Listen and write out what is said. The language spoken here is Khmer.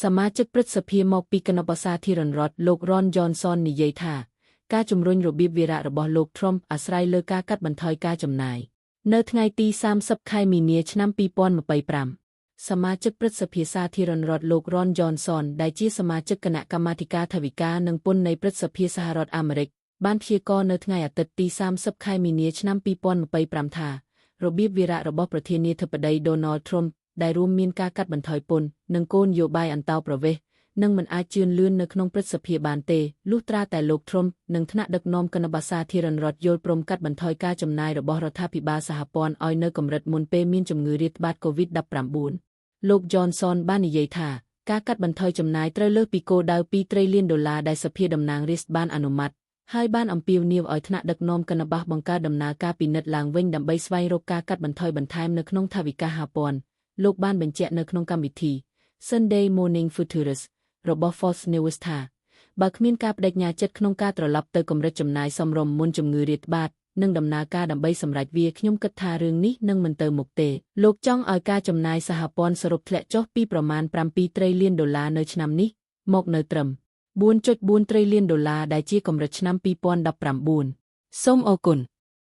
សមាជិកព្រឹទ្ធសភាមកពីគណបក្សសាធារណរដ្ឋលោក Ron Johnson និយាយថាការជំរុញរបៀបវារៈរបស់លោក Trump អាស្រ័យលើការកាត់បន្ថយការចំណាយនៅថ្ងៃទី30ខែមីនាឆ្នាំ2025សមាជិកព្រឹទ្ធសភាសាធារណរដ្ឋលោក Ron Johnson ដែលជាសមាជិកគណៈកម្មាធិការថវិកានិងពន្ធនៃព្រឹទ្ធសភាសហរដ្ឋអាមេរិកបានព្យាករណ៍នៅថ្ងៃអាទិត្យទី30ខែមីនាឆ្នាំ2025ថារបៀបវារៈរបស់ប្រធានាធិបតី Donald Trump ដែលរួមមានការកាត់បន្ថយពន្ធនិងគោលនយោបាយអន្តោប្រវេសន៍នឹងមិនអាចជឿនលឿននៅក្នុងព្រឹទ្ធសភាបានទេលុះត្រាតែលោក Trump និងថ្នាក់ដឹកនាំគណបក្សសាធារណរដ្ឋយល់ព្រមកាត់បន្ថយការចំណាយរបស់រដ្ឋាភិបាលសហព័ន្ធឲ្យនៅកម្រិតមុនពេលមានជំងឺរាតត្បាត COVID-19 លោក Johnson បាននិយាយថាការកាត់បន្ថយចំណាយត្រូវលើសពីគោលដៅ2 trillion ដុល្លារដែលសភាតំណាងរាស្ត្របានអនុម័តហើយបានអំពាវនាវឲ្យថ្នាក់ដឹកនាំគណបក្សបង្កើតដំណើរការពិនិត្យឡើងវិញដើម្បីស្វែងរកការកាត់បន្ថយបន្ថែមនៅក្នុងថវិកាសហព័ន្ធលោកបានបញ្ជាក់នៅក្នុងកម្មវិធី Sunday Morning Futurist របស់ Fox News ថាបើគ្មានការប្តេជ្ញាចិត្តក្នុងការត្រឡប់ទៅកម្រិតចំណាយសមរម្យមុនជំងឺរាតត្បាតនិងដំណើរការដើម្បីសម្រេចវាខ្ញុំគិតថារឿងនេះនឹងមិនទៅមុខទេលោកចង់ឲ្យការចំណាយសហព័ន្ធសរុបធ្លាក់ចុះពីប្រមាណ7 trillion ដុល្លារនៅឆ្នាំនេះមកនៅត្រឹម4.4 trillion ដុល្លារដែលជាកម្រិតឆ្នាំ2019សូមអរគុណ។